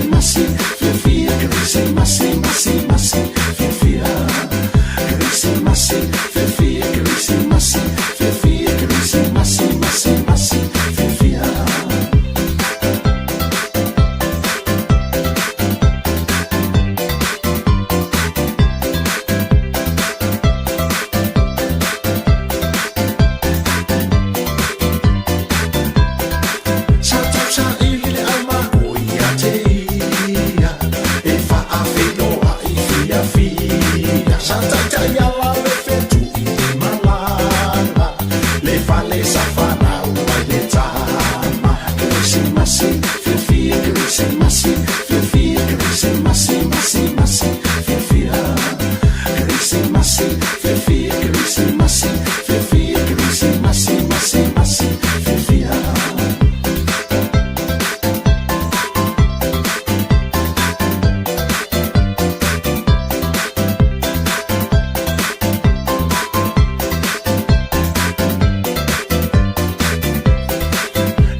Kerisimasi, fiafia Kerisimasi, masi, masi, fiafia Kerisimasi, fiafia Kerisimasi, fiafia Kerisimasi, masi, masi, fiafia. Sa tausaili le aumako ia te ia, e faafeiloai fiafia. Sa taitaiala le fetu i le malala, le fale sa fanau ai le tama. Kerisimasi, fiafia, Kerisimasi, fiafia, Kerisimasi, masi, masi, fiafia. Kerisimasi, fiafia, Kerisimasi, fiafia, Kerisimasi, masi, masi, fiafia.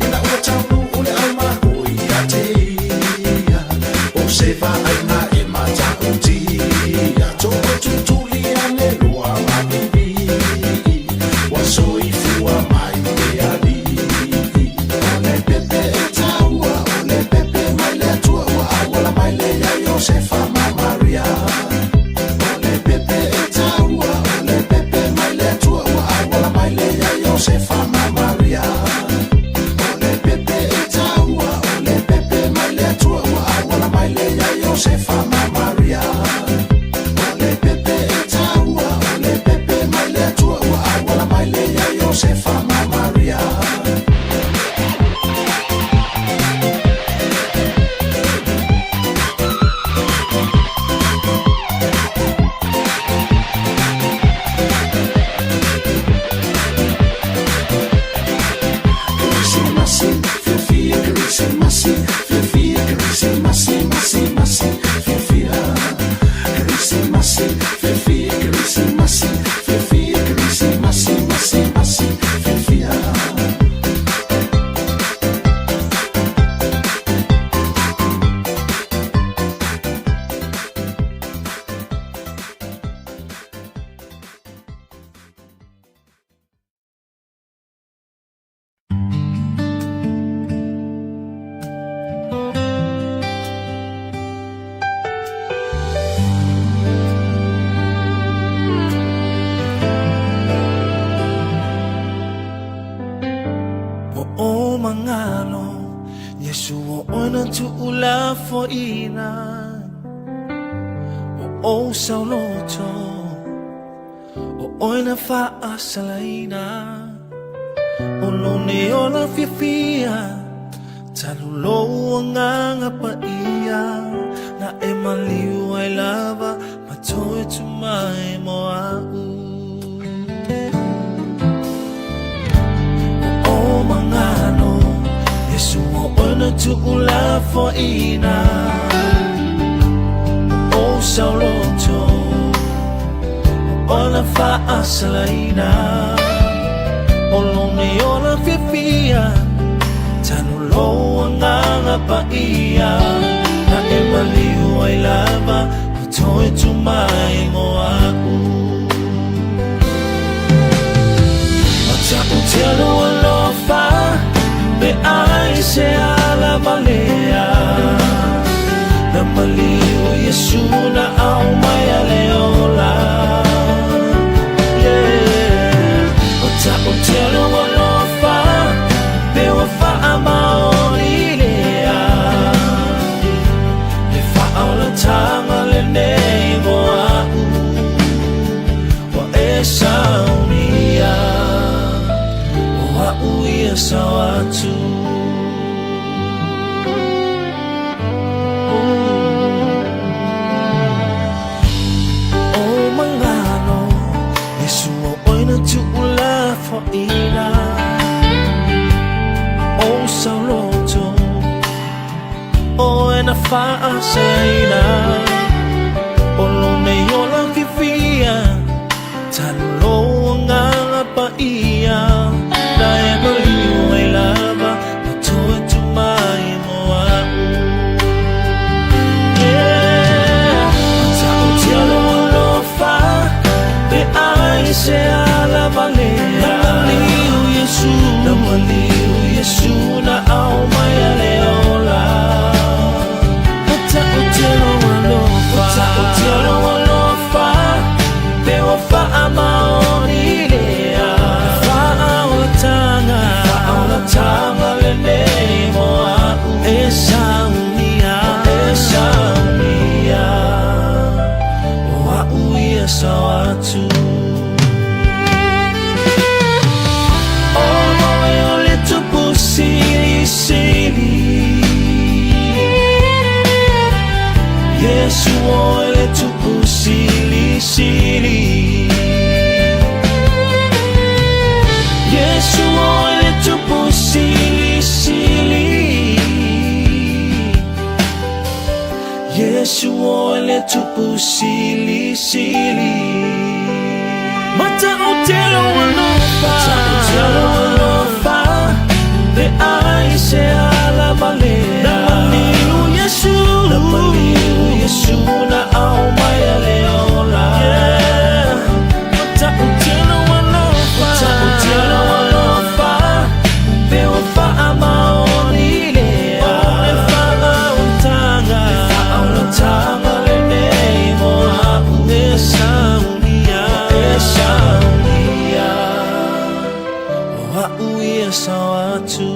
Ina ua taunuu le aumako ia te ia, o se vaaiga e matautia. Tootutuli ane loa mapipii, ua soifua mai le Alii. O le pepe e taua, o le pepe mai le Atua, ua auala mai le ia Iosefa ma Maria. O le pepe e taua, o le pepe mai le Atua, ua auala mai le ia Iosefa ma Maria. O le pepe e taua, o le pepe mai le Atua, ua auala mai le ia Iosefa ma Maria. O le pepe e taua, o le pepe mai le Atua, ua auala mai le ia Iosefa ma Maria. Kerisimasi, fiafia, Kerisimasi, fiafia, Kerisimasi, masi, masi, fiafia. Kerisimasi, fiafia, Kerisimasi, fiafia, Kerisimasi, masi, masi, fiafia. O o mangalo Yesu o oina tuula foina. O o sauloto O oina faasalaina. O lone ola fiafia Talulo anganga pa ia. Na e maliu ai lava Ma toe tu mai mo au. O mangalo Yesu o oina tuula foina. O sauloto O oina faasalaina. O lone ola fiafia Talulo anganga pa ia. Na e maliu ai lava Ma toe tu mai mo au. O ta'u telo alofa Pe ai se ala malea. Na maliu Yesu na au mai ale ola. Yeah. O ta'u telo alofa Pe ua whaamaori lea. Le whaolatanga le nei mo au Wa e saunia O au ia sao atu. O mangalo Yesu o oina tuula foina. O sauloto O ena whaasaina. O lone ola fiafia Talulo anganga pa ia. Na e maliu ai lava Ma toe tu mai mo au. Iesu oe le Tupu Silisili. Iesu oe le Tupu Silisili. Iesu oe le Tupu Silisili. Matautia lou alofa, matautia lou alofa, le ai se ala valea. Na maliu Iesu, na maliu Iesu, na aumai a le ola. Yeah. Matautia lou alofa, matautia lou alofa, pe ua faamaoni lea. O le faaolataga, le faaolataga lenei mo a'u e saunia, e saunia. O a'u ia sao atu.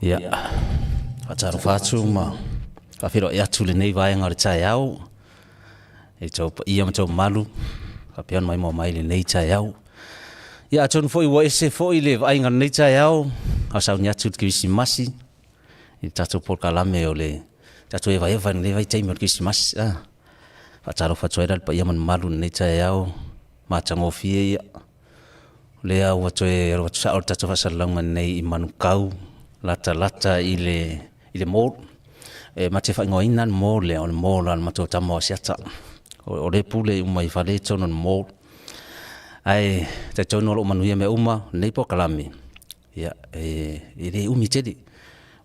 Ia, faatalofa atu ma faafeiloai atu i lenei vaega o le taeao i tou paia ma tou mamalu faapea ona maimoa mai i lenei taeao. Ia atonu foi ua ese foi le vaaiga o lenei taeao, a o sauni atu i le Kerisimasi i le tatou polokalame o le tatou evaeva i lenei vaitaimi o le Kerisimasi. Faatalofa atu ai la i le paia ma le mamalu i lenei taeao matagofie ia. O lea ua toe alu atu sao le tatou faasalalauga nei i Manukau, latalata i le i le mall. E ma te faaigoaina le mall lea o le mall a le matou tama o Asiata. O lea e pule uma i fale i totonu o le mall. Ae talitonu o lo o manuia mea uma lenei polokalame, ia e le umi tele.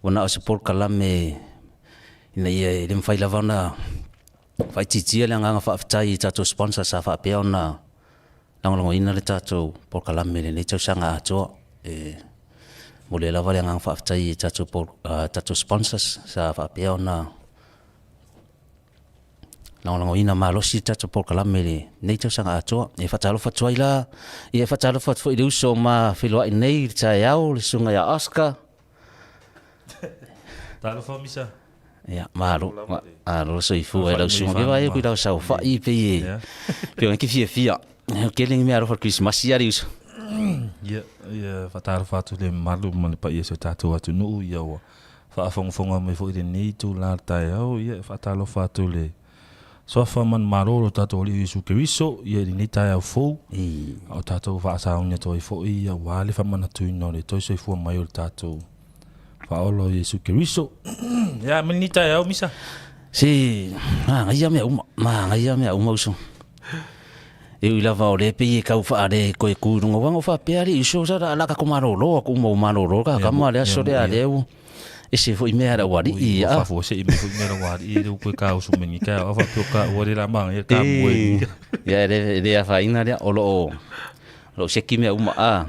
Ua na o se polokalame ina ia e le mafai lava ona faaitiitia le agaga faafetai i tatou sponsor sa faapea ona lagolagoina le tatou polokalame i lenei tausaga atoa. E momoli ai lava le agaga faafetai i tatou sponsors sa faapea ona lagolagoina malosi le tatou polokalame i lenei tausaga atoa. E faatalofa atu ai la, ia e faatalofa atu foi i le uso ma feiloai nei i le taeao, le susuga ia Oscar. Talofa Misa. Ia, malo, malo le soifua i lau susuga. Ke vaai aku i lau saofai pei e, pei ona ke fiafia. E tele ni mea alofa le Kerisimasi a le uso. Ia, ia faatalofa atu le mamalu ma le paia o si o tatou atunuu, ia ua faafogafoga mai foi i lenei itula o le taeao, ia e faatalofa atu i le suafa manumalo o lo tatou Alii o Iesu Keriso, ia i lenei taeao fou, a o tatou faasauni atu ai foi, ia aua le faamanatuina o le toe soifua mai o le tatou Faaola o Iesu Keriso. Ia, mai lenei taeao, Misa. Se, manaia mea uma, manaia mea uma uso. E ui lava o lea pei e tau faale koe ku i luga, uaga o faapea alii uso sa la la tatou malolo atu uma ua malolo ka kama le aso lea lea ua ese foi mea le aualii a. Faafuasei mai foi mea le aualii lea ua toe kausu mai nei taeao a faapea o taua lea o le a manaia le tamua i Ia e le afaina lea o lo o O lou seki mea uma a.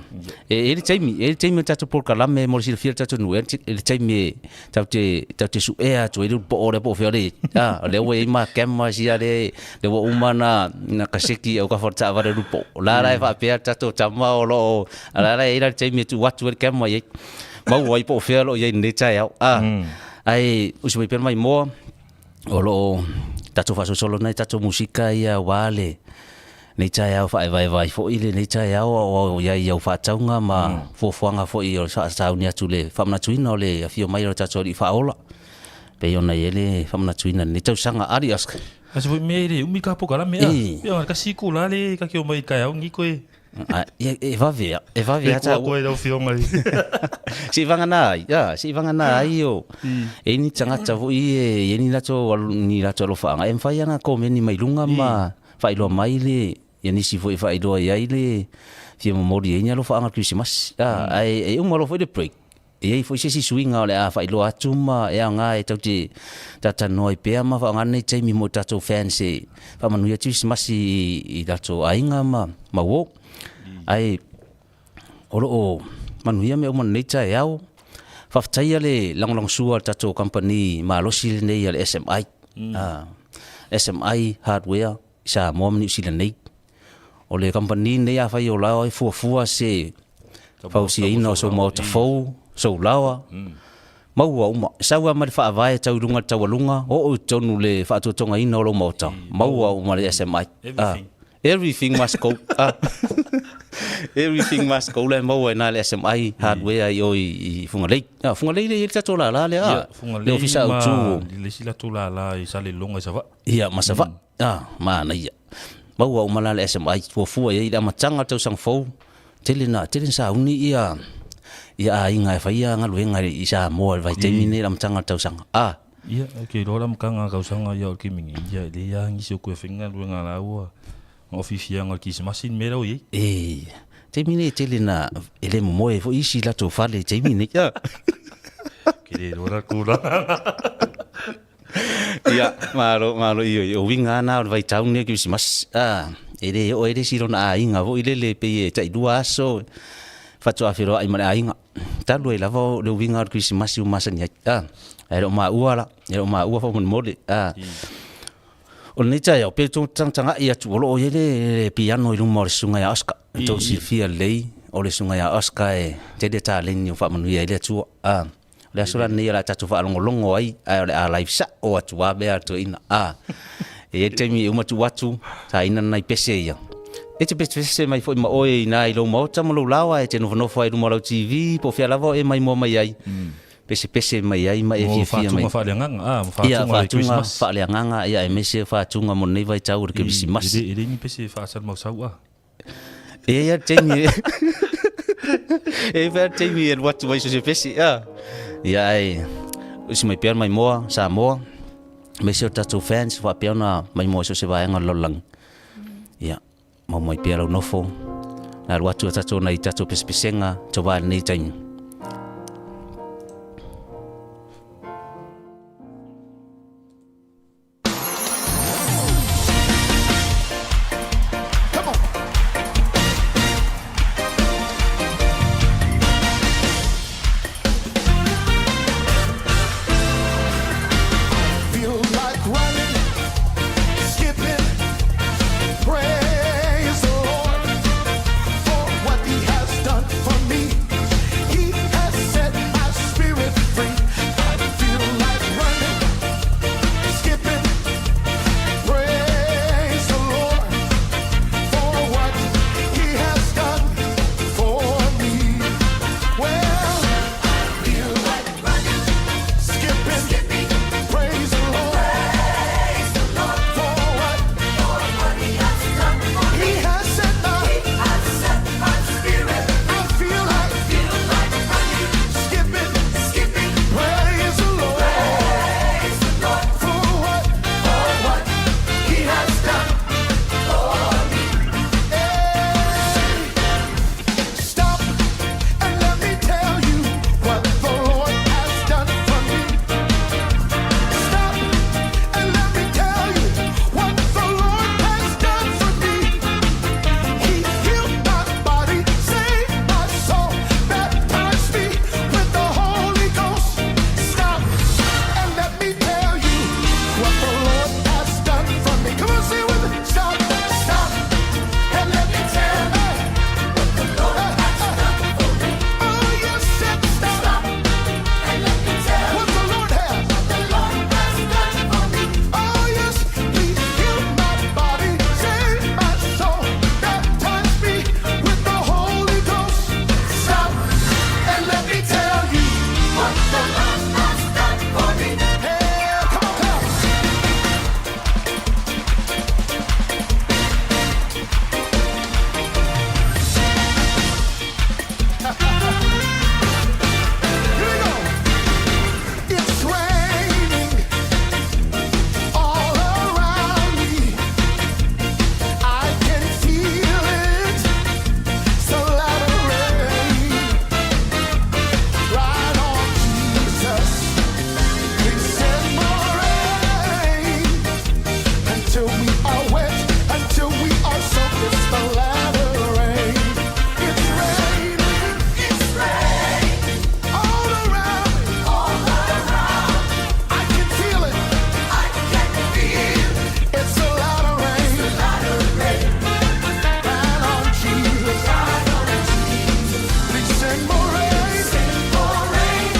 E i ai le taimi, e i ai le taimi o le tatou polokalame mo le silafia e le tatou nuu, e i ai le taimi e tatou te, tatou te suea atu ai le ulupo lea po o fea le, a, o lea ua i ai ma cameras ia lea, lea ua uma ona, ona kaseki i autafa o le taavale o le ulupo. O la la e faapea le tatou tama o lo o, a o la la e i ai la le taimi e tuu atu ai le camera i ai, maua ai po o fea o lo o i ai i lenei taeao, a. Ae usi mai pea le maimoa, o lo o tatou faasolosolo nai tatou musika ia aua le nei taeao faavaevae ai foi lenei taeao a o i ai i au faatauga ma fuafuaga foi o le faasauni atu i le faamanatuina o le afio mai o le tatou Alii Faaola pei ona i ai le faamanatuina i lenei tausaga. Ali Oscar. A se foi mea e le umi ka polokalame a. Pei ona tasi itula le ta te omai i le taeao lenei toe. E vave a, e vave a tāua. Koe lau afioga i. Se i vagana ai, a, se i vagana ai o, e i ni tagata foi e i ai ni latou, ni latou alofaaga, e mafai lava ona komeni mai luga ma faailoa mai le, ia nisi foi e faailoa i ai le fia momoli ai ni alofaaga o le Kerisimasi. A, ae e uma loa foi le break, E i ai foi se isi suiga o le a faailoa atu ma e aoga e tatou te talatalanoa ai pea ma faaaoga lenei taimi mo tatou fans e faamanuia atu Kerisimasi i latou aiga ma uo. Ae o lo o manuia mea uma i lenei taeao. Faafetaia le lagolagosua a le tatou kamupani malosi lenei a le SMI, SMI Hardware i Samoa ma Niu Sila nei. O le kamupani lenei afai o la e fuafua se fausiaina o sou maota fou, sou laoa, maua uma. E sau lava mai le faavae tau i luga i le taualuga, oo i totonu i le faatotogaina o lou maota, maua uma le SMI. Everything. Everything must go. Everything must go la e maua i ina le SMI hardware i o i Fugalei. Ah, Fugalei lea e i ai le tatou lala lea, Ia, Fugalei le ofisa ma autu. le isi latou lala i Salelologa i Savaii. Ia, ma Savaii. Ah, manaia. Maua uma la le SMI, fuafua i ai i le amataga o le tausaga fou, tele na, tele na sauni ia, ia aiga e faia galuega i Samoa i le vaitaimi lenei i le amataga o le tausaga. Ah. Ia, ou te iloa le amataga o le tausaga ia o le taimi nei, ia e leai lava nisi o toe fai ni galuega la ua na o fiafiaga o le Kerisimasi le mea la ua i ai. E, taimi nei e tele na, e le momoe ai foi isi i latou fale i taimi nei. Ou te le iloa la le tulaga lena. Ia, malo, malo, ioe, o uiga lava na o le vaitau lenei o le Kerisimasi. A, e le oo ai le isi i lona aiga foi lele pei e tailua aso faatoa feiloai ma le aiga. Talu ai lava o le uiga o le Kerisimasi ua masani ai. A, ae le o maua la, e le o maua faamolemole. A, o lenei taeao, pe tou tagatagai atu, o lo o i ai le piano i luma o le susuga ia Oscar. E tou silafia lelei, o le susuga ia Oscar e tele taleni o faamanuia ai le Atua. A, O le aso la lenei o le a tatou faalogologo ai, ae o le a live sao atu lava mea a le toeaina. A, e i ai le taimi e uma tuu atu, saina nai pese ia. E te pesepese mai foi ma oe i ina i lou maota ma lou laoa, e te nofonofo ai i luma o lau TV, po o fea lava o e maimoa mai ai, pesepese mai ai ma e Mo fiafia mai. faatuga faaleagaga, a, mo Ia, faatuga o le faatuga Kerisimasi. faaleagaga, ia, aemaise o faatuga mo lenei vaitau o le E Kerisimasi. le, e le ni pese faasalimausau, a. E i ai lava le taimi e e i ai le taimi e alu atu ai so se pese a. Ia ae usi mai pea le maimoa Samoa aemaise o tatou fans faapea ona maimoa i so o se vaega o le lalolagi. Ia mau mai pea lau nofo na alu atu a tatou nai tatou pesepesega tauva i lenei taimi. Until we are wet, until we are soaked. It's the latter rain. It's raining. It's raining. All around me. All around. I can feel it. I can feel it. It's the latter rain. It's the latter rain. Rain on Jesus. Rain on Jesus. Please send more rain. Send more rain.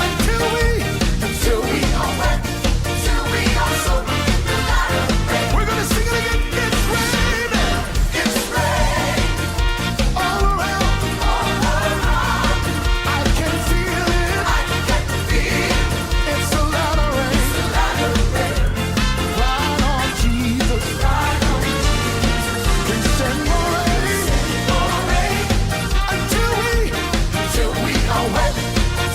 Until we, until we are wet. Till we are soaked in the latter rain. We're gonna sing it again. It's raining. It's raining. All around. All around. I can feel it. I can feel it. It's the latter rain. It's the latter rain. Ride on Jesus. Ride on Jesus. Please send more rain. Send more rain. Until we, until we are wet.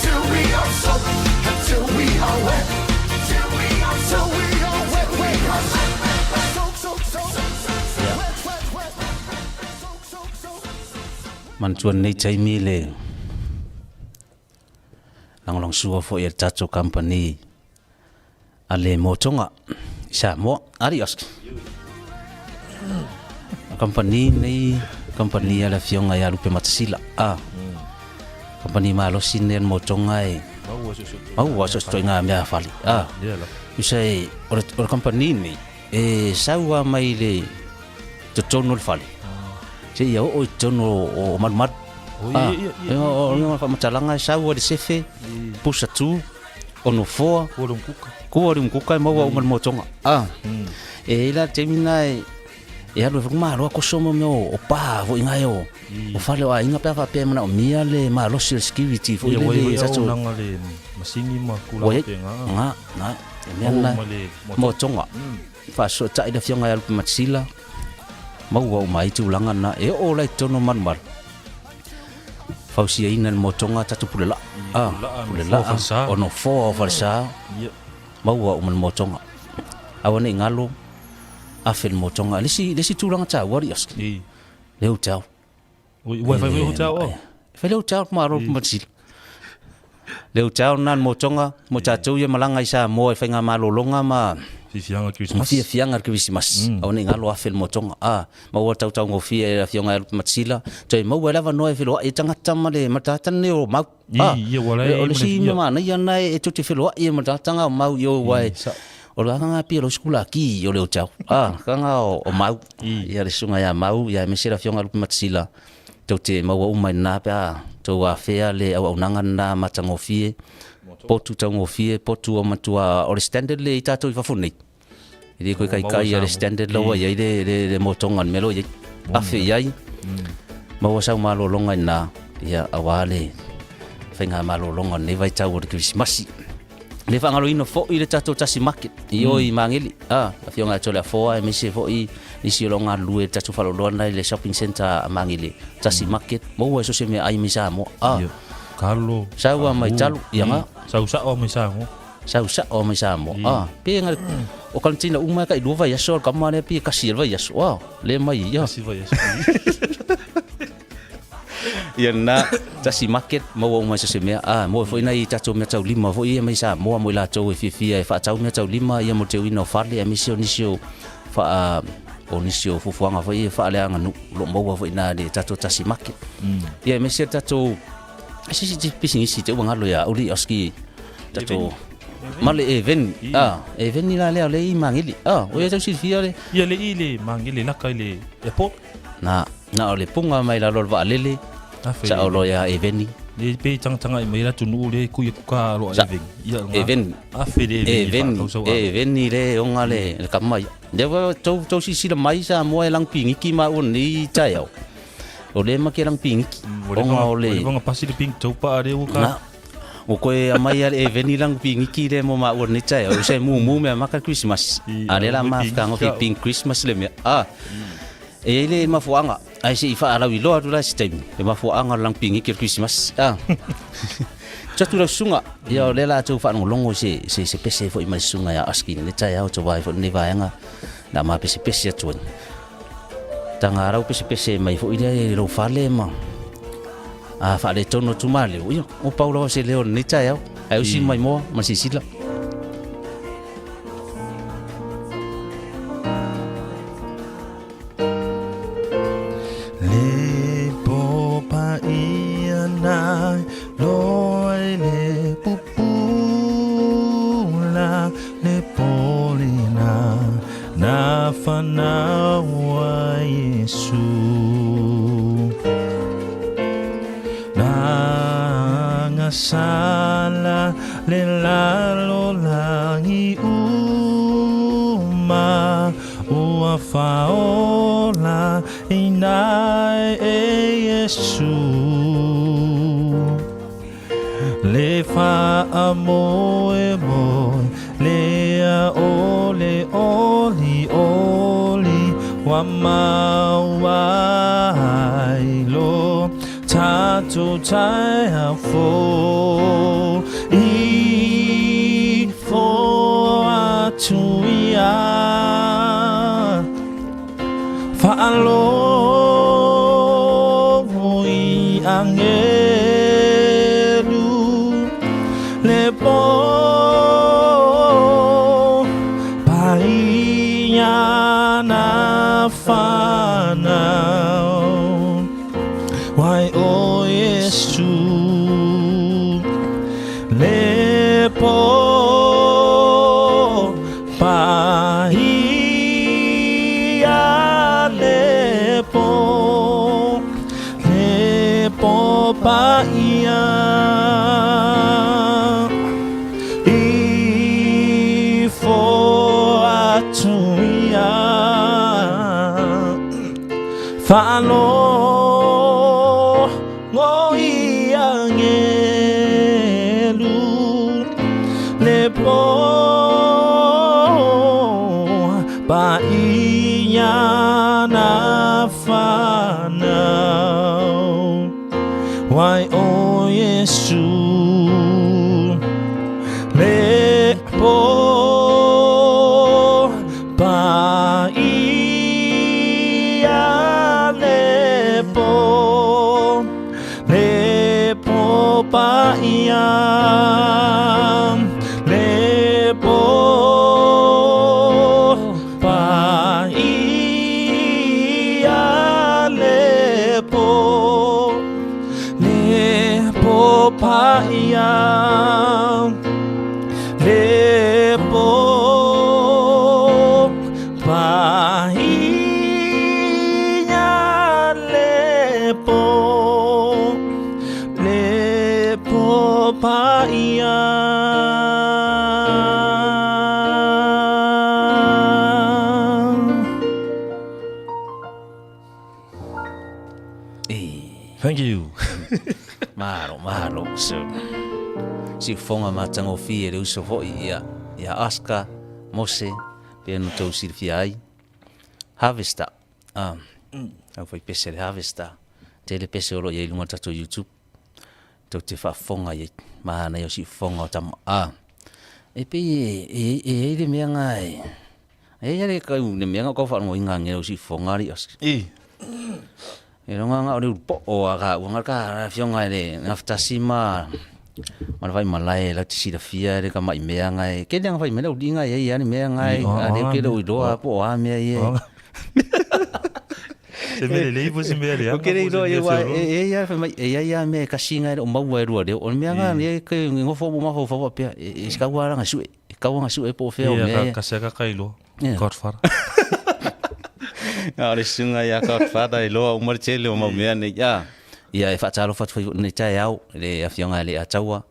Till we are soaked. Until we are wet. Till we are soaked. Till we are wet. Wet, wet. Soak, soak, soak. Wet, wet, wet. Soak, soak, soak. Manatua lenei taimi le lagolagosua foi a le tatou kamupani a le Motoga i Samoa. Alii Oscar. O kamupani nei, kamupani a le Afioga ia Lupe Matasila. Ah. Kamupani malosi nei a le Motoga e maua so se ituaiga mea fale. Ah. Tusa e, o le, o le kamupani nei, e sau lava mai le totonu o le fale, seia oo i totonu o Malumalu. Ah, o le faamatalaga e sau ai le sefe, pusa tu, o nofoa, kua le umukuka e maua uma le motoga. Ah, e i ai la le taimi lena e e alu ai foi le malo a koso mo mea o pa foi ngai o o fale o aiga pe a faapea e manaomia le malosi o le security foi lele e tatou le masini ma tulaga faapena. Nga, nga, e mea lena motoga. Faasootai le Afioga ia Lupe Matasila, maua uma ai tulaga na, e oo la i totonu o Malumalu, fausiaina le motoga tatou pule laa, ah, pule laa, o nofoa o falesa, maua uma le motoga. Aua ne i galo, afe le motoga. Le isi, le isi tulaga taua alii Oscar, le hotel. Ua e fai foi hotel o? E fai le hotel ma ro Matasila. Le hotel na le motoga mo tatou ia malaga i Samoa i faigamalologa ma Fiafiaga Christmas. Fiafiaga le Christmas. Aua ne i galo afe le motoga. Ah, maua le tautaugofie e le afioga ia Lupe Matasila, toe maua ai le avanoa e feloai ai tagata ma le matata lenei o Mau. Ah, o le isi mea manaia lena e tou te feloai ai ma le tagata o Mau i o aua e o le aga pei o le sikulaki o le hotel. Ah, aga o Mau. Ia le susuga ia Mau, ia aemaise le afioga ia Lupe Matasila, tou te maua uma i lena pe a tou afea le auaunaga lena matagofie, potu taugofie, potu o matua o le standard le i tatou i fafo nei. E le koe kaikai a le standard la ua i ai le, le, le motoga le mea la ua i ai. Afe i ai, maua sau malologa i lena, ia aua le faiga malologa o lenei vaitau o le Kerisimasi. Le faagaloina foi le tatou tasi market i o i Magele, a, Afioga ia Toleafoa aemaise foi nisi o lo o galulue i le tatou faleoloa lena i le shopping centre a Magele, tasi market, maua ai so o se meaai mai Samoa. A, Ia, talo, sau lava mai talo, ia nga. Sau sao lava mai Samoa. Sau sao lava mai Samoa. A, pe nga, o karantina uma e kai lua vaiaso a le kama lea pe kasi e le vaiaso, a, le mai ia. Kasi vaiaso. Ia na, tasi market, maua uma i so o se mea. A, maua foi nai tatou meataulima foi ia mai Samoa mo i latou e fiafia e faatau meataulima ia mo le teuina o fale aemaise o nisi o faa o nisi o fuafuaga foi ia faaleaganuu o lo o maua foi i ina i le tatou tasi market. Ia aemaise le tatou se isi pisinisi te ua galo ia au le oski tatou ma le eveni a eveni la lea o lea i Magele a o ia tau silafia le Ia le i le Magele laka i le airport. Na Na o le punga mai lalo o le vaalele, sa o loa ia Eveni. Le pe tagataga mai le atunuu le kui aku ka aloa Eveni. Ia Eveni. Afe le Eveni. Eveni le onga le le kama ia. Le wa tou tou silasila mai Samoa e lang pingiki ma ua nei taeao. O le ma ke lang pingiki. Onga o le. O le pasi le ping tau pa le ua ka. Na. O koe amai a le Eveni lang pingiki le mo ma ua nei taeao. O se mumu mea maka Christmas. A le la ma whakaango fi ping Christmas le mea. Ah. E i ai le mafuaaga, ae se i faalauiloa atu la i se taimi, le mafuaaga o le lagipigiki o le Kerisimasi. A. Tuu atu lau susuga, ia o lea la tou faalogologo i se, se, se pese foi mai le susuga ia Aski i lenei taeao, tou vaai foi i lenei vaega, na ma pesepese atu ai. Taga rau pesepese mai foi lea i lou fale ma a faaletonu atu ma leo, ia, ua pau lava se leo i lenei taeao, ae usi mai moa ma le silasila. fanau a Iesu. Na sala le lalolagi uma ua faaola ina e Iesu. Le faamoemoe lea o le olioli ua maua ai lo tatou taeao fou i fo atu ia Faalogo i agelu le po paia na fanau Wai o Iesu le po Paia le po, le po paia I fo atu ia Faalogo i agelu Le po paia na fanau Wai o Iesu Le po paia le po Le po paia Le po paia le po Le po paia Le po paia le po Le po paia. Thank you. Malo, malo. So, siufoga matagofie le uso foi ia, ia Oscar, Mose, pea na tou silafia ai. Harvester. Ah, au fai pese le Harvester. Tele pese o lo i ai luga o le tatou YouTube. Tou te faafofoga i ai. Manaia o siufoga o tama. Ah, e pei e, e, e ai le mea nga e, e ai le kau le mea nga o kau faalogoina ange o siufoga ali Oscar. I. E longa nga o le ulu po'o a ka ua nga ka afioga i le gafatasi ma ma le vaimalae latou te silafia le tama'i mea nga e tele aga faimea le auli'i nga e i ai a le mea nga e a lea ou te le o iloa po o a mea ia Se mea lelei po o se mea leaga Ou te le iloa i ai aua e i ai a fai mai e i ai a mea e tasi nga e le o maua e lua leo o le mea nga lea e ke nofo ma mafaufau faapea e tatau lava ona sue e tatau ona sue po o fea o mea ia. Ka siaka ka iloa. Godfather. Na o le susuga ia Godfather e iloa uma le tele o mau mea nei. Ia, ia e faatalofa atu foi lenei taeao i le afioga ia Leataua,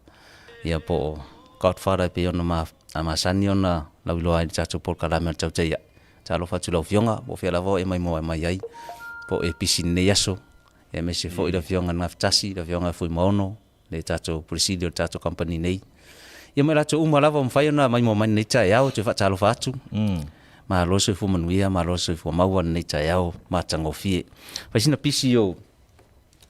ia po o Godfather e pei ona ma, masani ona lauiloa ai i le tatou polokalame o le Tautai Ae. Talofa atu i lau afioga, po o fea lava o e maimoa mai ai, po o e pisi i lenei aso, ia aemaise foi le afioga i le Gafatasi, le afioga ia Fuimaono, le tatou Pule Sili o le tatou kamupani nei. Ia ma i latou uma lava ua mafai ona maimoa mai lenei taeao e toe faatalofa atu. Malo le soifua manuia, malo le soifua maua lenei taeao matagofie. Fai sina pisi o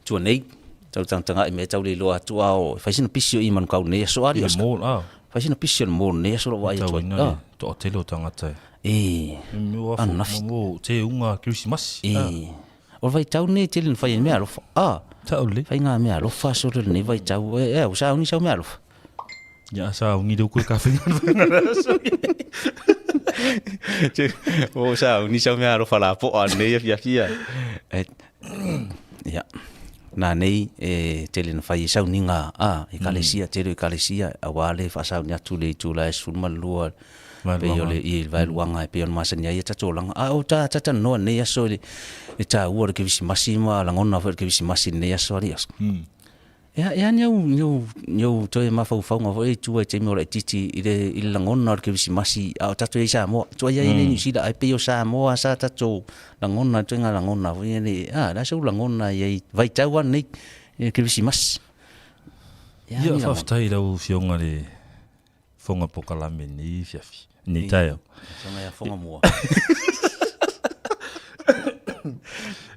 tua nei, tau tagatagai mea tau le iloa atu a o fai sina pisi o i Manukau lenei aso a I le mall, ah. Fai sina pisi o le mall lenei aso lou vaai atu ai. Matauina le toatele o tagata e. Ananafi. Mo te unga Kerisimasi. E. O le vaitau lenei e tele ina fai ai meaalofa. A! Sao lelei. Fai ngā meaalofa solo i lenei vaitau. E, e, ua sauni sau meaalofa? Ia, sauni leu koe ka whainga Ua sauni sau meaalofa lapoa lenei afiafi ia. E, ia, nā nei e tele ina fai ai sauniga a ekalesia, tele o ekalesia, auā le faasauni atu i le itula e 12. Pei o le i le vaeluaga e pei ona masani ai ia tatou olaga. A o ta talanoa i lenei aso i le taua o le Kerisimasi ma lagona foi o le Kerisimasi i lenei aso alii aso. Ia, e a ni au, ni au, ni au toe mafaufauga foi i tua i taimi o laitiiti i le, i le lagona o le Kerisimasi a o tatou i ai i Samoa. Tuai ai i Niu Sila, ae pei o Samoa sa tatou lagona, ituaiga lagona foi nei, a, o le a sou lagona i ai, vaitau lava lenei i le Kerisimasi? Ia, faafetai i lau Afioga i le Fofoga Pokalame i lenei afiafi, lenei taeao. Afioga ia Foga Mua.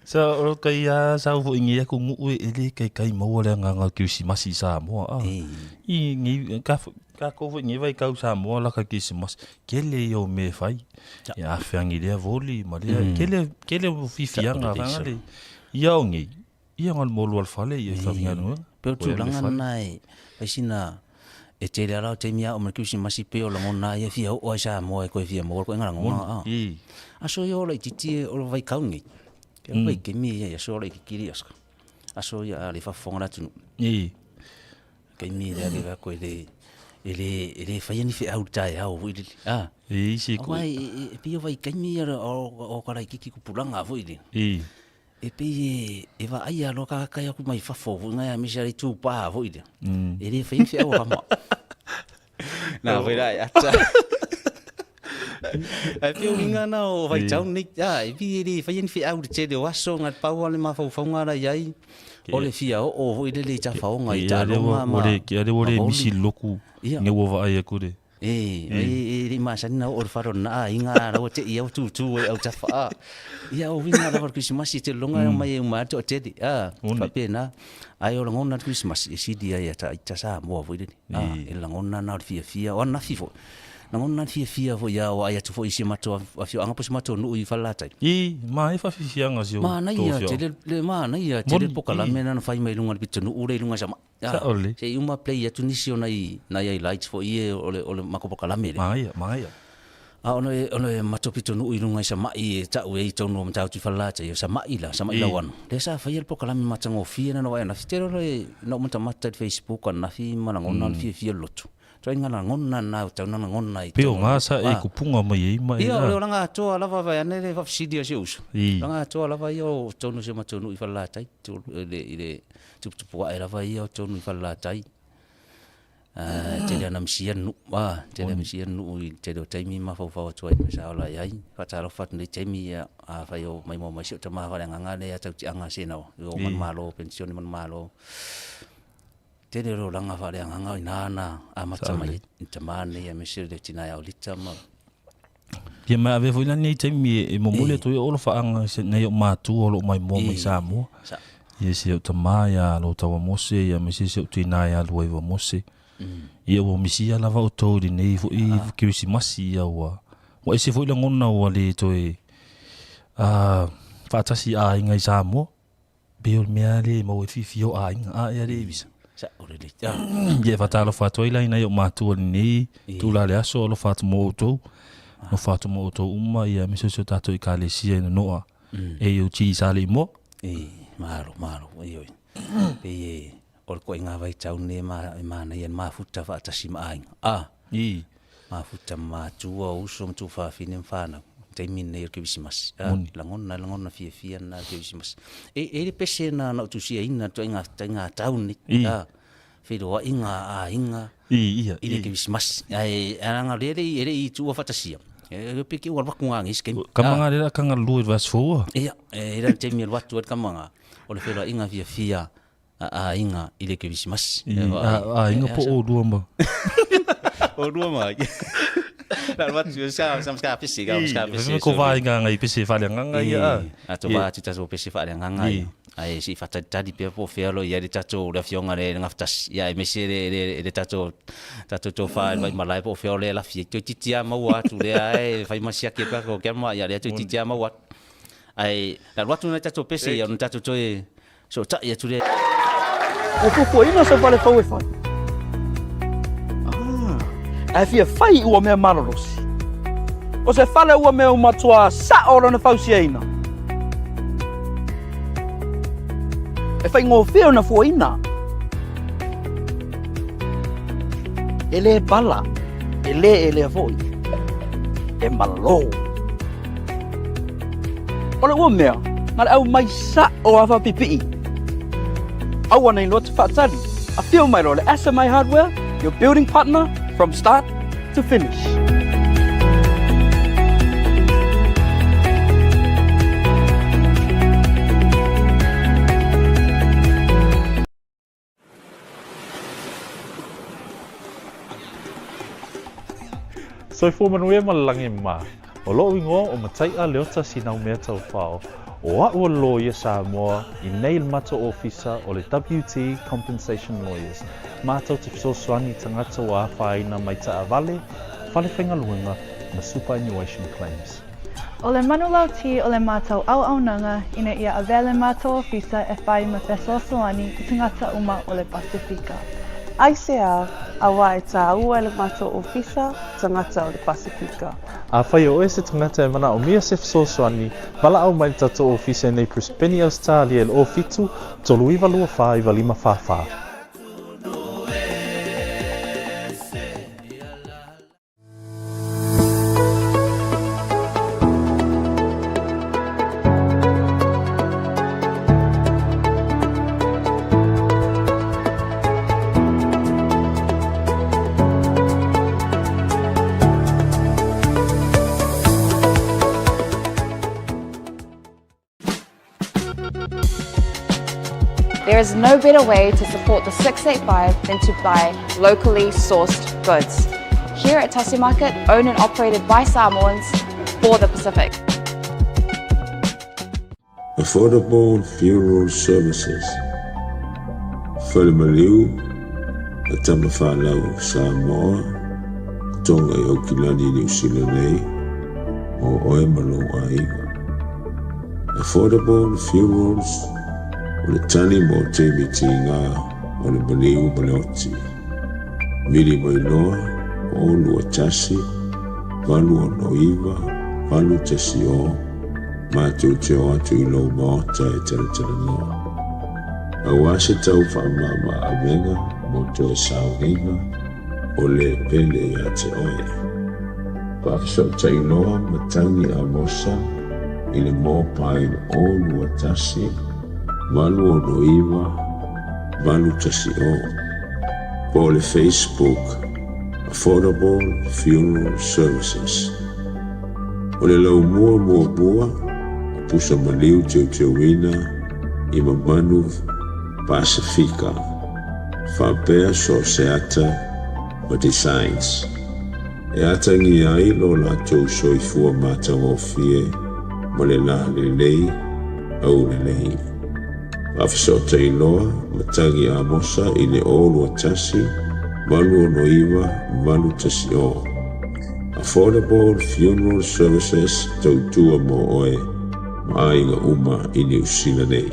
So, o kai a sau foi ngi aku nuu e le kai kai maua le agaga o le Kerisimasi i Samoa. Ah. I ngi ka ka ko foi ngi vai kau Samoa la ka Kerisimasi. Kele ia o me fai. Ia afeangi lea voli ma lea kele kele o fifianga vanga le. Ia o ngi Ia nga molu al fale ia i faigaluega. Pei o le tulaga lena e fai sina e tele lava o taimi a oo mai le kerisimasi pei o lagona ia e fia oo lava i Samoa e toe fia maua le koe lagona a. Aso ia o laitiiti o le vaitau lenei, o le vaitaimi ia i aso o laitiiti le aso. Aso ia a le faafofoga le atunuu. Taimi lea le vae le e le e le faia ni feau i le taeao foi lele a. E isi Aua e pei o vaitaimi ia o ka laitiiti tupulaga foi lele. E pei e vaaia loa tagata ia atu mai fafo foi na aemaise le itupa foi lea. E le faia ni feau a kama. Na foi la e ata. Ae pei o uiga na o vaitau nei, a, e pei e le faia ni feau i le tele o aso, na o le pau lava le mafaufauga la i ai, o le fia oo foi lele i tafaoga i taaloga ma. Ia lea ua le misi le loku, ina ua vaai atu le. E, e le i masani na oo i le fale o lena aiga a la ua te i au tutu ai autafa a. Ia o uiga lava o le Kerisimasi e te lologa e omai e uma ai le toatele a, faapena. Ae o lagona o le Kerisimasi e sili ai ia ita Samoa foi lele a, e lagona na o le fiafia, o ananafi foi, lagona le fiafia foi a o vaai atu foi i si o matou afioaga po o si o matou nuu i Falelatai. I, manaia faafiafiaga si o tou afioaga. Manaia tele le manaia tele le polokalame lena na fai mai i luga o le pitonuu lea i luga i Savaii. Sao lelei. Se i uma play atu nisi o nai nai highlights foi ia o le o le matou polokalame lea. Manaia, manaia. A o le o le matou pitonuu i luga i Sama'i e ta'u ai i totonu o Matautu i Falelatai, o Sama'i la, Sama'i Lauano, lea sa faia le polokalame matagofie lena na vaai ananafi. Tele o le na ou matamata i le Facebook ananafi ma lagona le fiafia o le loto. Ituaiga lagona lena ua tatau ona lagona i totonu. Pei o ga sa e kupuga mai ai ma e. Ia, o le olaga atoa lava vaeane le faafesili a si ou uso. Olaga atoa lava ia o totonu o si o matou nuu i Falelatai, i le tuputupuae lava ia o totonu i Falelatai. E tele lava ina misia le nuu, tele lava misia le nuu i le tele o taimi ma mafaufau atu ai ma sa ola i ai. Faatalofa atu i lenei taimi, afai o maimoa mai si ou tama faaleagaga lea ia Tautiaga Senaoa, o Manumalo, Penisione Manumalo. Tele o le olaga faaleagaga o i ina na amata mai ai le tama lenei aemaise le tina ia Olita ma Ia ma avea foi la lenei taimi e momoli atu ai o alofaaga i nai ou matua o lo o maimoa mai Samoa. Ia si ou tama ia Lotaua Mose ia aemaise si ou tina ia Luaiva Mose. Ia ua misia lava outou i lenei foi Kerisimasi ia ua ua ese foi lagona ua le toe faatasi aiga i Samoa. Pei o le mea lea e maua ai le fiafia o aiga, a ea le visa. Sao lelei. Ia e faatalofa atu ai la i nai ou matua i lenei itula o le aso, alofa atu mo outou, alofa atu mo outou uma, ia aemaise o si o tatou ekalesia i Nonoa, AOG i Saleimoa. E, malo, malo, ioe. Pei e, o le koiga vaitau lenei e manaia le mafuta faatasi ma aiga. A. I. Mafuta ma matua, o uso ma tuafafine ma fanau. Taimi lenei o le Kerisimasi. A, lagona, lagona fiafia lena o le Kerisimasi. E, e le pese na na ou tusiaina le ituaiga, ituaiga tau lenei. I. A, feiloaiga a aiga. I, ia, i le Kerisimasi. Ae, leaga o lea e le i, e le i tuua faatasia. E pei ke ua alu atu gā isi taimi. Ka manga le la ka galulue i le vaiaso fou a. Ia, e i ai le taimi e alu atu ai le tama gā, o le feiloaiga fiafia a aiga i le Kerisimasi. A aiga po o lua ma. O lua ma. La atu sa sa ska pese ga ska pese. Ko vainga ngai pese faaleagaga ia a. A to va atu tatou pese faaleagaga ia. Ae se i faatalitali pea po o fea o lo o i ai le tatou le afioga le Gafatasi. Ia aemaise le le le tatou tatou tofa i le Vaimalae po o fea o lea e lafi ai. Toeitiiti lava maua atu lea e fai ma siaki atu tatou kia ma ia lea toeitiiti lava maua atu. Ae na alu atu nai tatou pese ia ona tatou toe Sootai atu lea. Ua fuafuaina sau fale fou e fai. Ah, ae fia fai ua mea malolosi. O se fale ua mea matua sa'o lona fausiaina. E faigofie ona fuaina. E le pala, e le elea foi. e malo. O le ua mea, na le aumai sa'o lava faapipii. Aua nei loa te faatali, afio mai loa le SMA Hardware, your building partner from start to finish. Soifua manuia ma le lagi e mama. O lo'u igoa o Matai'a Leota Sinaumea Taufao, o a'u o le loia Samoa i nei i le matou ofisa o le WT Compensation Lawyers. Matou te fesoasoani i tagata ua afaina mai taavale, fale faigaluega ma superannuation claims. O le manulauti o le matou auaunaga ina ia avea le matou ofisa e fai ma fesoasoani i tagata uma o le Pasefika. Aisea, auā e tāua e le matou ofisa tagata o le Pasefika. Afai o oe se tagata e manaomia se fesoasoani, valaau mai i le tatou ofisa i nei Brisbane, Ausetalia i le 07 39 24 95 44. There is no better way to support the 685 than to buy locally sourced goods. Here at Tasi Market, owned and operated by Samoans for the Pacific. Affordable Funeral Services, Falemaliu, a Tamafanau Samoa, Tonga i Aukilani Niu Sila nei, o oe ma lou aiga. Affordable Funerals, o le tali mo taimi tiga o le maliu ma le oti. Vili mai loa, o 21, 869, 810, matou te o atu i lou maota e talatalanoa. Auā se tau faamama avega mo toe sauniga o le pele ia te oe. Faafesootai loa Matagi Amosa i le mobile 021 869 810 po o le Facebook Affordable Funeral Services. O le laumua muamua o pusa maliu teuteuina i mamanu Pasefika, faapea so o se ata ma designs e atagia ai lo latou soifua matagofie ma le lalelei aulelei. Faafesootai loa Matagi Amosa i le 021 869 810. Affordable Funeral Services tautua mo oe ma aiga uma i Niu Sila nei.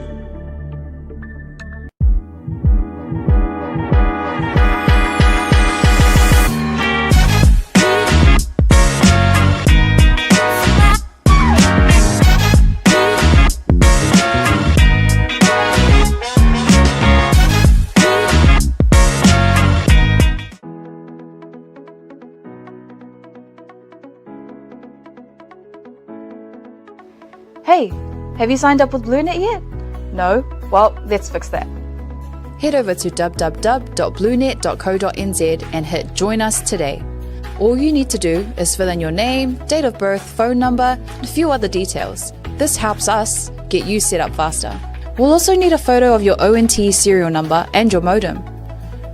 Hey, have you signed up with BlueNet yet? No? Well, let's fix that. Head over to www.bluenet.co.nz and hit Join Us Today. All you need to do is fill in your name, date of birth, phone number, and a few other details. This helps us get you set up faster. We'll also need a photo of your ONT serial number and your modem.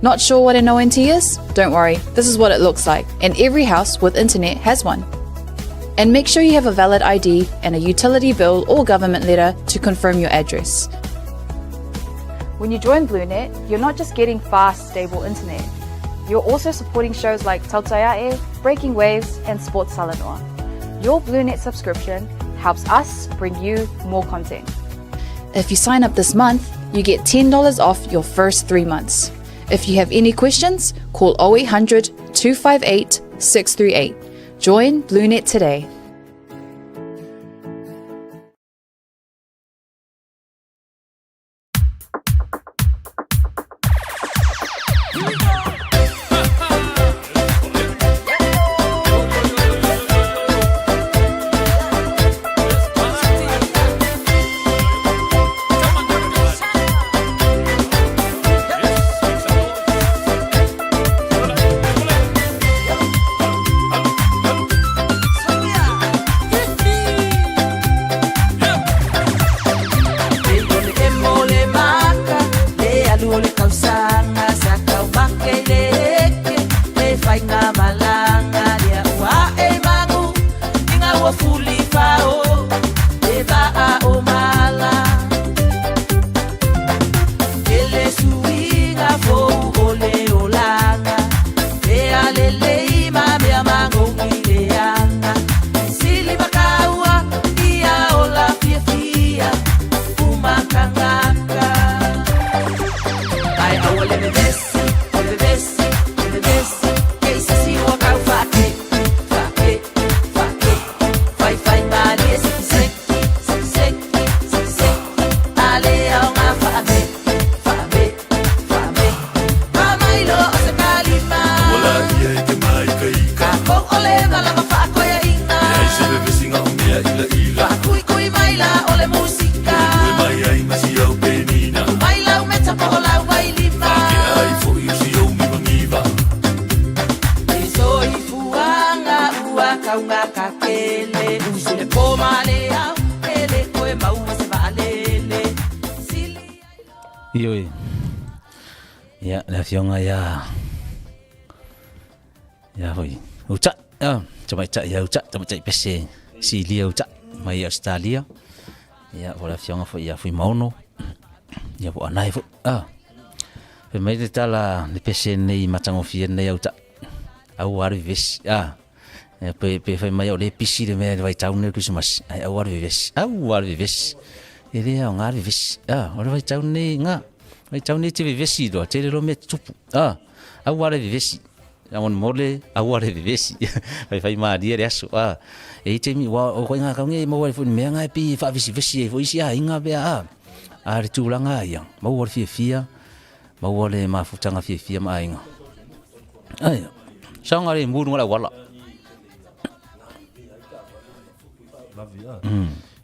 Not sure what an ONT is? Don't worry, this is what it looks like, and every house with internet has one. And make sure you have a valid ID and a utility bill or government letter to confirm your address. When you join BlueNet, you're not just getting fast, stable internet. You're also supporting shows like Tautaiae, Breaking Waves, and Sports Salanoa. Your BlueNet subscription helps us bring you more content. If you sign up this month, you get $10 off your first 3 months. If you have any questions, call 0800 258 638. Join BlueNet today. Ioe. Ia, le afioga ia ia foi. Uta, ah, tamaitai ia Uta, tamaitai pese Silia Uta mai Australia. Ia, po le afioga foi ia Fuimaono. Ia po anae foi. Ah. Fai mai le tala le pese nei matagofie nei Uta. Aua le vevesi. Ah. Pe, pe fai mai o le pisi le mea le vaitau nei o le Kerisimasi, ae aua le vevesi, aua le vevesi. E le aoga le vevesi. Ah, o le vaitau nei, ngā, vaitau nei te vevesi loa, tele loa mea tutupu. Ah, aua le vevesi. Faamolemole, aua le vevesi. Faifai malie le aso. Ah, e i ai taimi, ua o koe ngā kaunge e maua ai foi le mea ngā e pei e faavesivesi ai foi isi aiga pea, ah. A le tulaga ia, maua le fiafia, Maua le mafutaga fiafia ma aiga. Ai, saoga le mu lunga le auala.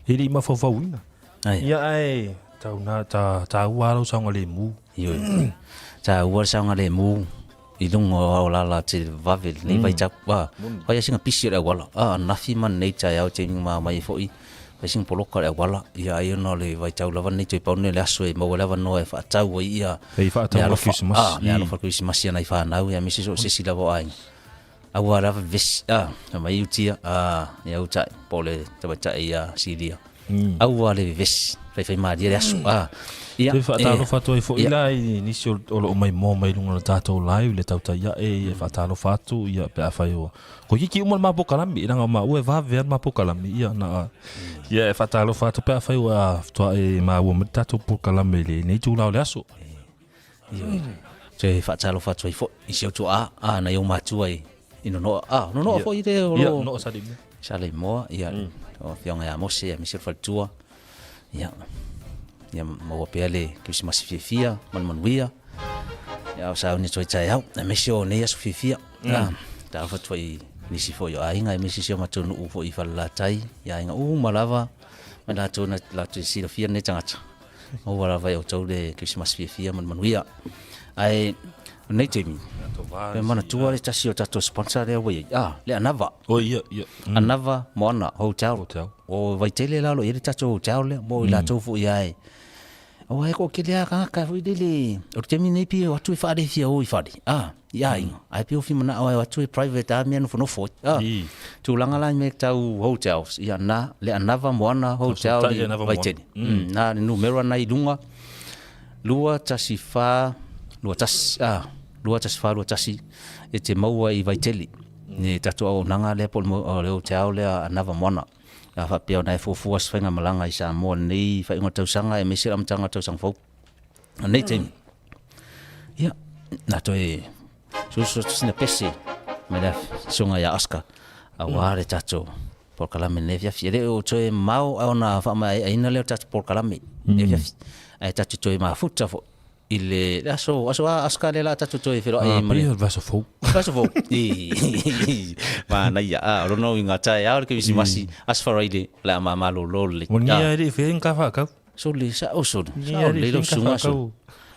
E le i mafaufauina. Ai. Ia ae tau na ta taua lou saogalemu. Ioe. Taua le saogalemu i luga o Aolala te vave lenei vaitau. A, fai lava sina pisi o le auala. A, ananafi ma lenei taeao taimi ma omai ai foi. Fai sina poloka o le auala, ia ai ona o le vaitau lava lenei toe pau lenei o le aso e maua ai le avanoa e faatau ai ia Hei faatau mea mo le alofa, Kerisimasi. ah, mea alofa Kerisimasi a nai fanau, ia aemaise so o se isi lava o aiga. Aua lava vevesi, ah, fai mai utia, ah, ia utai, po o le tamaitai ia Silia. Aua le vevesi, faifaimalie le aso, ah, ia, Toe faatalofa atu ai foi ia. la i nisi o lo o maimoa mai luga o le tatou live le tautai ae ia faatalofa atu ia pe afai ua Ko kiki uma le ma pokalami, leaga o maua e vave lava le ma pokalami, ia na ia e faatalofa atu pe afai ua faatoa e maua mai le tatou pokalame i lenei itula o le aso. Ioe. Toe faatalofa atu ai foi i si ou tuaa, a nai ou matua i i Nonoa. A, Nonoa foi le o Ia, lo Nonoa Saleimoa. Saleimoa, ia, o Afioga ia Mose, aemaise o le faletua. Ia, ia maua pea le Kerisimasi fiafia ma le manuia. Ia, o sauni atu ai taeao, aemaise o nei aso fiafia. Mm. Talofa atu foi i nisi foi o aiga, aemaise si o matou nuu foi i Falelatai, i aiga uma lava, ma latou na latou silafia lenei tagata. Maua lava e outou le Kerisimasi fiafia ma le manuia. Ae, o lenei taimi, e manatua le tasi o tatou sponsor lea ua i ai, ah, le Anava. Oh, ia, ia. Anava Moana Hotel. Hotel. O Vaitele la o lo o i ai le tatou hotel lea, mo i latou foi ae. Aua e toatele lava tagata foi lele, o le taimi lenei pei e o atu e faalefia o i fale, a, i aiga, ae pei o fia manao e o atu e private lava mea e nofonofo ai, a. Tulaga la i mea tau hotels, ia na, le Anava Moana Hotel i Vaitele. Na le numera na i luga, 214 21, a, 214 21, e te maua i Vaitele, i le tatou auaunaga lea po o le hotel lea Anava Moana. A faapea ona e fuafua se faigamalaga i Samoa i lenei faaiuga o le tausaga aemaise le amataga o le tausaga fou. O lenei taimi, ia, na toe susu atu sina pese mai le susuga ia Oscar aua le tatou polokalame i lenei afiafi. E le o toe mamao ona faamaeaina lea o le tatou polokalame i lenei afiafi, ae tatou toe mafuta foi i le, le aso, aso a, aso ka lea la tatou toe feiloai ai ma le. Pei o le vaiaso fou. Vaiaso fou. Manaia. Ah, o lona uiga, taeao le Kerisimasi, aso Faraile, o le a mamalolo lelei. Mo nia e le i faia ni ka whaakau. Sole, sao sole. Sao lelei lau susuga sole.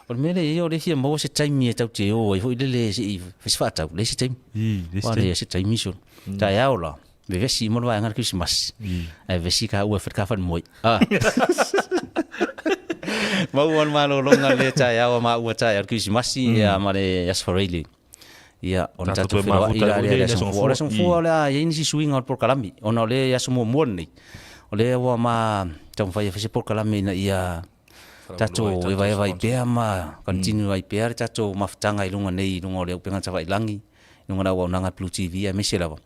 O le mea lea i ai, o lea e fia maua se taimi e tatou te o ai foi lele se i fai se faatau, leai se taimi. Ua leai se taimi sole. Taeao la, vevesi uma le vaega le Kerisimasi. Ae vevesi ka ua e fai le kafalemoe. Ah. Maua le malologa le taeao a maua taeao le Kerisimasi ia ma le Aso Faraile. Ia, ona tatou feiloai la lea i le Aso Gafua. O le Aso Gafua o le a i ai nisi suiga o le polokalame, ona o le aso muamua lenei, o lea ua ma taumafai e fai se polokalame ina ia tatou evaeva ai pea ma continue ai pea le tatou mafutaga i luga nei, i luga o le upega tavailagi, i luga o le auaunaga a le Blue TV, aemaise lava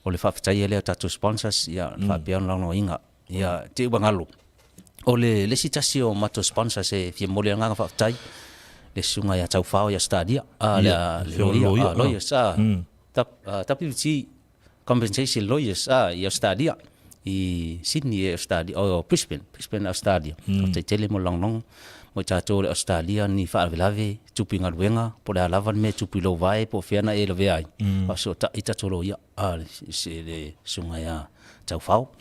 o le faafetaia lea o tatou sponsors, ia faapea ona lagolagoina. Ia, te i ua galo. O le isi tasi o matou sponsors e fia momoli ai le agaga faafetai, le susuga ia Taufao i Ausetalia, a, le, le loia, a, lawyers, a, WT Compensation Lawyers, a, i Ausetalia, i Sydney e Ausetalia, o Brisbane, Brisbane, Australia. Faafetai tele mo le lagolago mo i tatou o le Ausetalia ni faalavelave, tupu i galuega, po o le a lava le mea e tupu i lou vae po o fea na e lavea ai, faafesootai tatou loia, a, le susuga ia Taufao.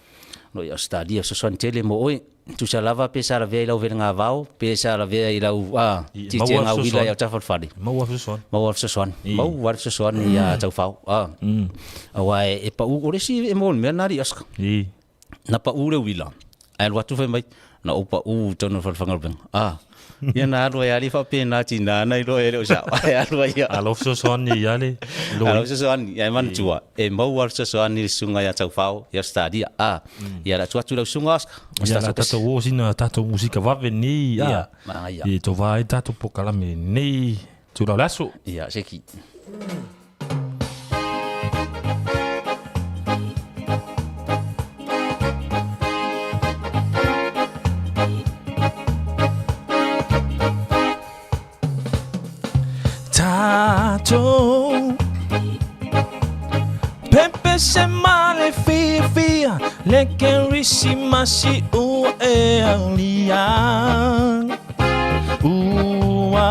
Lo i Ausetalia fesoasoani tele mo oe. Tusa lava pe sa lavea i lau velegavao, pe sa lavea i lau a tietiega uila i autafa o le fale. Maua fesoasoani. Maua fesoasoani. Maua le fesoasoani ia Taufao. A. Aua e pau, o le isi e maua i le mea lena alii Oscar. Na pau le uila, ae alu atu fai mai, Na ou paʻū i totonu o le falefagalupega. A, ia na alu ai lava le faapena tinā na iloa e le o sao, ae alu ai lava. A lau fesoasoani ia le A lau fesoasoani, ae manatua, e maua le fesoasoani i le susuga ia Taufao i Ausetalia. A, ia le atu atu i lau susuga Oscar. Ia la tatou o sina tatou musika vave nei, a. Ia, i tovā ai tatou polokalame nei tula o le aso. Ia, seki. Tatou Pepe se male fiafia Le Kerisimasi ua e aulia Ua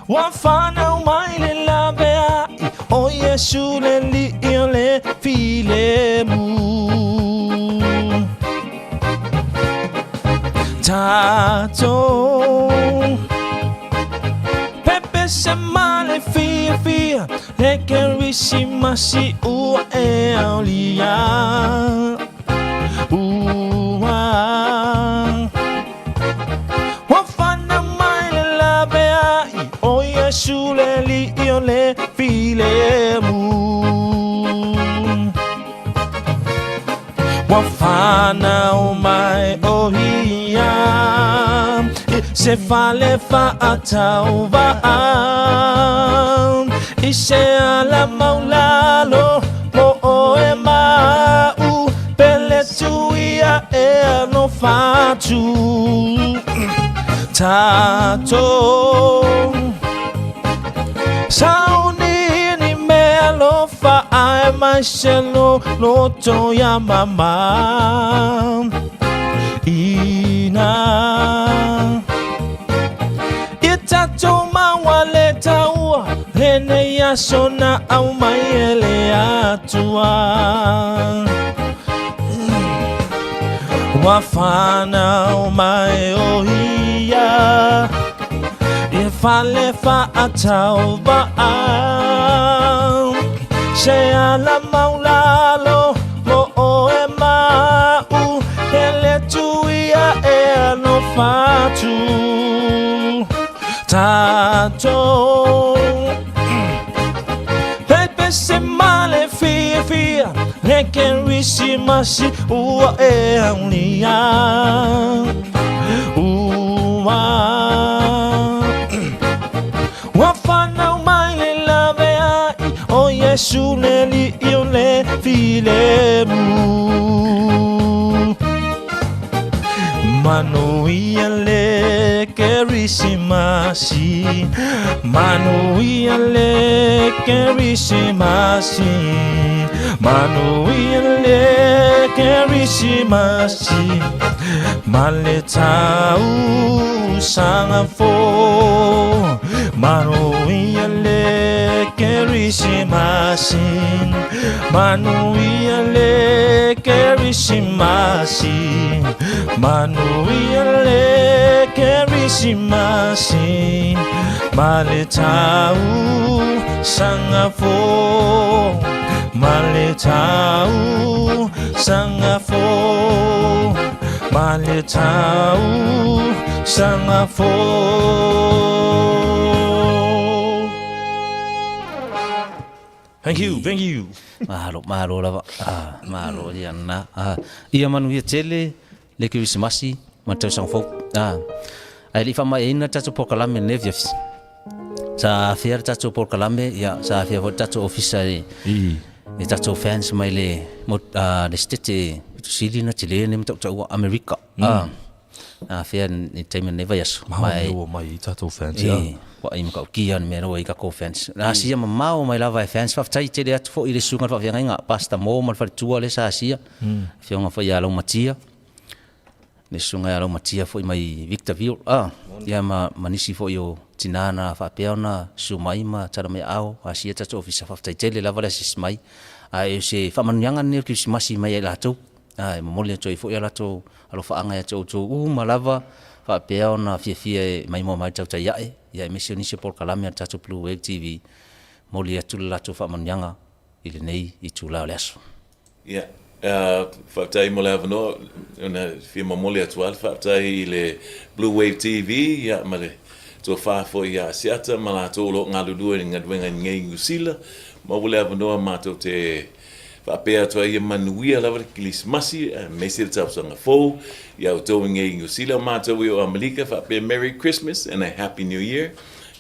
Ua fanau mai le laveai O Iesu le Alii o le filemu Tatou Pepe se male fiafia Le Kerisimasi ua e aulia Ua Ua fanau mai le laveai O Iesu le Alii o le filemu Ua fanau mai o ia I se fale faatauvaa I se ala maulalo mo oe ma a'u Pele tuia e alofa atu Tatou Sauni ni mea alofa ae mai se loto ia mama Ina Ia tatou maua le taua Lenei aso na aumai e le Atua Ua fanau mai o ia I fale faatauvaa Se ala maulalo mo oe ma a'u Hele tuia e alofa atu Tatou Pepe se male fiafia Le Kerisimasi ua e aulia Ua Ua fanau mai le laveai O Iesu le Alii o le filemu Manuia le Kerisimasi Manuia le Kerisimasi Manuia le Kerisimasi Ma le tausaga fou Manuia le Kerisimasi Manuia le Kerisimasi Manuia le Kerisimasi Ma le tausaga fou Ma le tausaga fou Ma le tausaga fou Thank you, thank you. Malo, malo lava. Ah, malo ia na. Ah, ia manuia tele le Kerisimasi ma le tausaga fou. Ah, ae le i faamaeaina le tatou polokalame lenei afiafi. Sa afea le tatou polokalame, ia, sa afea foi le tatou ofisa i, i tatou fans mai le, mo, ah, le sitete sili na tele nei matautaua Amerika. Ah, afea i taimi o lenei vaiaso. Mahalo mea ua mai i tatou fans, ia. E, ua ai matautia le mea ua i tatou fans. Na asia mamao mai lava e fans. Faafetai tele atu foi i le susuga i le faafeagaiga, Pastor Mo ma le faletua lea sa asia. Afioga foi ia Laumatia. Le susuga ia Laumatia foi mai Victorville. Ah, ia ma, ma nisi foi o tina na faapea ona susu mai ma tala mai aao, asia tatou ofisa. Faafetai tele lava le asiasi mai. Ae o se faamanuiaga lenei o le Kerisimasi mai ia i latou. Ā, e momoli atu ai foi a latou alofaaga ia te outou uma lava, faapea ona fiafia e maimoa mai le tautai ae, ia aemaise o nisi o polokalame a le tatou Blue Wave TV, momoli atu le latou faamanuiaga i lenei itula o le aso. Ia, Faafetai mo le avanoa, ona fia momoli atu lava le faafetai i le Blue Wave TV ia ma le tofa foi ia Asiata ma latou o lo o galulue i le galuega i nei Niu Sila. Maua le avanoa matou te faapea atu ai ia manuia lava le Kerisimasi aemaise le tausaga fou ia outou i nei Niu Sila, o matou i o Amelika faapea Merry Christmas and a Happy New Year.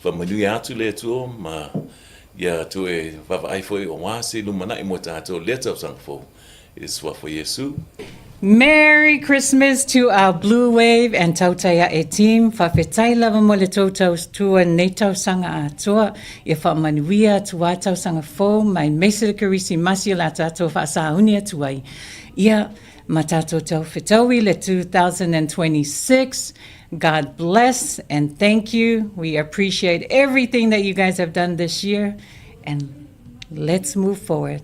Faamanuia atu le Atua ma Ia toe vaavaai foi aua se lumanai mo tatou lea tausaga fou i le Suafa o Iesu. Merry Christmas to our Blue Wave and Tautai Ae team, faafetai lava mo le tou tautua nei tausaga atoa, ia faamanuia atu a tausaga fou mai maise le Kerisimasi o le a tatou faasauni atu ai ia ma tatou tau fetaui le 2026. God bless and thank you. We appreciate everything that you guys have done this year and let's move forward.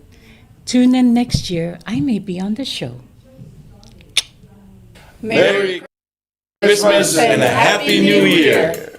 Tune in next year. I may be on the show. Merry Christmas and a Happy New Year!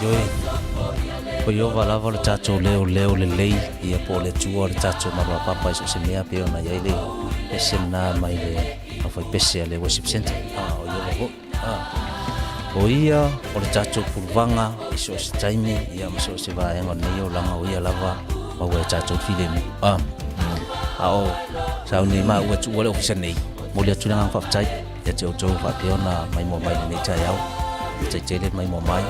Ioe, ko Ieova lava lo tatou leoleo lelei, ia po o le Atua o le tatou maluapapa i so o se mea, pei ona i ai le pese lena mai le aufaipese a le Worship Centre. A, o Ieova foi. A, o ia o le tatou puluvaga i so o se taimi, ia ma so o se vaega o lenei olaga, o ia lava maua e tatou le filemu. A, a o sauni ma ua tuua le ofisa nei, momoli atu le agaga faafetai ia te outou faapea ona maimoa mai lenei taeao. Faafetai tele le maimoa mai.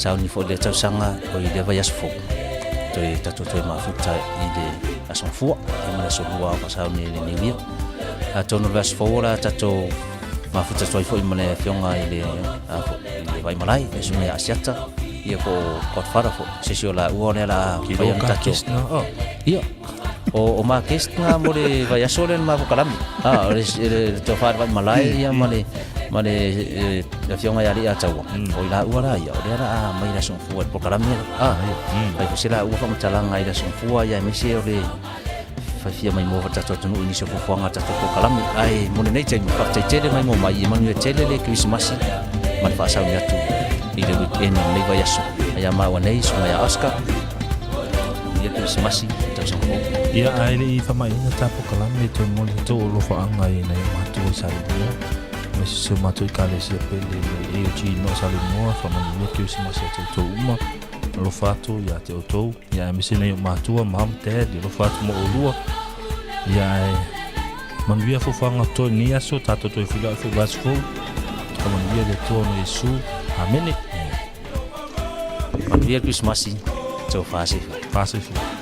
Sauni foi lea tausaga o i lea vaiaso fou. Toe tatou toe mafuta i le aso Gafua, ia ma le aso Lua o faasauni i le New Year. Atonu o le vaiaso fou o le a tatou mafuta atu ai foi ma le afioga i le, a foi, i le Vaimalae, le susuga ia Asiata, ia po o Godfather foi, se isi o laua o lea o le a fai ona tatou. Ia, o ma guest na mo le vaiaso lea na ma kalami. Ah, o le, le, le tofa le Vaimalae ia ma le ma le afioga ia Alii Ataua. O i laua la ia, o lea la a mai le aso Gafua i le polokalame lea. Ah, fai foi se laua faamatalaga i le aso Gafua ia aemaise o le fai fia maimoa foi le tatou atunuu i nisi o fuafuaga a le tatou polokalame. Ae mo lenei taimi, faafetai tele maimoa mai, ia manuia tele le Kerisimasi ma le faasauni atu i le weekend o lenei vaiaso. Ai a maua nei, susuga ia Oscar, manuia le Kerisimasi, tausaga fou. Ia, ae le i faamaiina ta polokalame, toe momoli atu ou alofaaga i nai o matou i Salimoa, aemaise si o matou Ekalesia pele le AOG Noa Salimoa, faamanuia Kerisimasi ia te outou uma. Alofa atu ia te outou, ia aemaise nai o matua, mom, dad, alofa atu mo oulua. Ia ae manuia fuafuaga o totoe i lenei aso, tatou toe feiloai foi i le aso fou. Faamanuia le Atua ona Iesu. Amene. Manuia le Kerisimasi, tau faasefua. Faasefua.